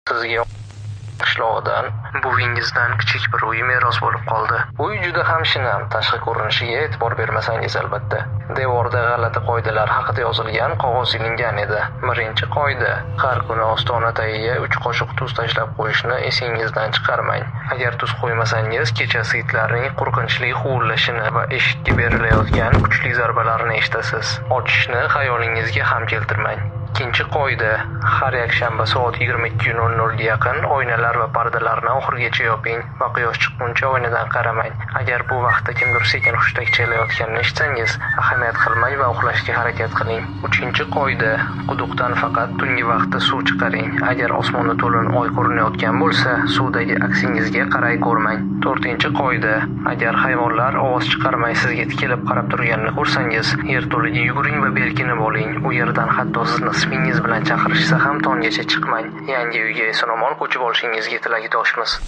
Sizga qishlog'idan buvingizdan kichik bir uy meros bo'lib qoldi. Uy juda ham shinam, tashqi ko'rinishiga e'tibor bermasangiz albatta. Devorda g'alati qoidalar haqida yozilgan qog'oz ilingan edi. Birinchi qoida: har kuni ostona tagiga 3 qoshiq tuz tashlab qo'yishni esingizdan chiqarmang. Agar tuz qo'ymasangiz, kechasi itlarning qo'rqinchli huvillashini va eshikka berilayotgan kuchli zarbalarni eshitasiz. Ochishni xayolingizga ham keltirmang. Ikkinchi qoida: har yakshanba soat 22:00 ga yaqin oynalar va pardalarni oxirigacha yoping va quyosh chiqquncha oynadan qaramang. Agar bu vaqtda kimdir sekin hushtak chalayotganini eshitsangiz, ahamiyat qilmang va uxlashga harakat qiling. Uchinchi qoida: quduqdan faqat tungi vaqtda suv chiqaring. Agar osmonda to'lin oy ko'rinayotgan bo'lsa, suvdagi aksingizga qaray ko'rmang. To'rtinchi qoida: agar hayvonlar ovoz chiqarmay sizga tikilib qarab turganini ko'rsangiz, yerto'laga yuguring va berkinib oling. U yerdan hatto sizni ismingiz bilan chaqirishsa ham tonggacha chiqmang. Yangi uyga eson-omon ko'chib olishingizga tilakdoshmiz.